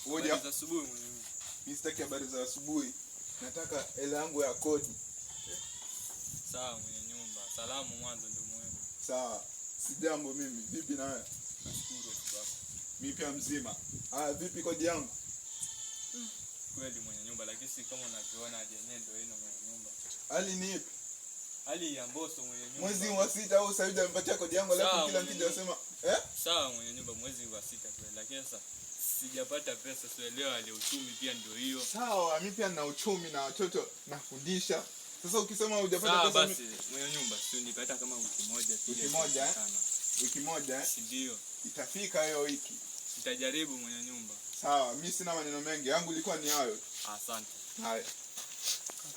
Ngoja. Habari za asubuhi mwenye nyumba. Mimi sitaki habari za asubuhi. Nataka hela yangu ya kodi. Sawa mwenye nyumba. Salamu mwanzo ndio muhimu. Sawa. Sijambo mimi. Vipi na wewe? Nashukuru wako. Mimi pia mzima. Ah, vipi kodi yangu? Kweli mwenye nyumba, lakini si kama unavyoona hali yenyewe ndio ino mwenye nyumba. Hali ni ipi? Hali ya mboso mwenye nyumba. Mwezi wa sita au sasa hivi amepatia kodi yangu alafu Sawa, kila mwenye mkija wasema eh? Sawa mwenye nyumba, mwezi wa sita kweli, lakini sasa sijapata pesa, sielewa hali ya uchumi pia ndio hiyo. Sawa, mimi pia nina uchumi na watoto nafundisha. Sasa ukisema hujapata Sawa pesa basi mwenye nyumba, si unipe hata kama wiki moja tu. Wiki moja, eh? Sana. Wiki moja eh? Si ndio? Itafika hiyo wiki. Nitajaribu mwenye nyumba. Sawa, mimi sina maneno mengi. Yangu ilikuwa ni hayo. Asante. Haya.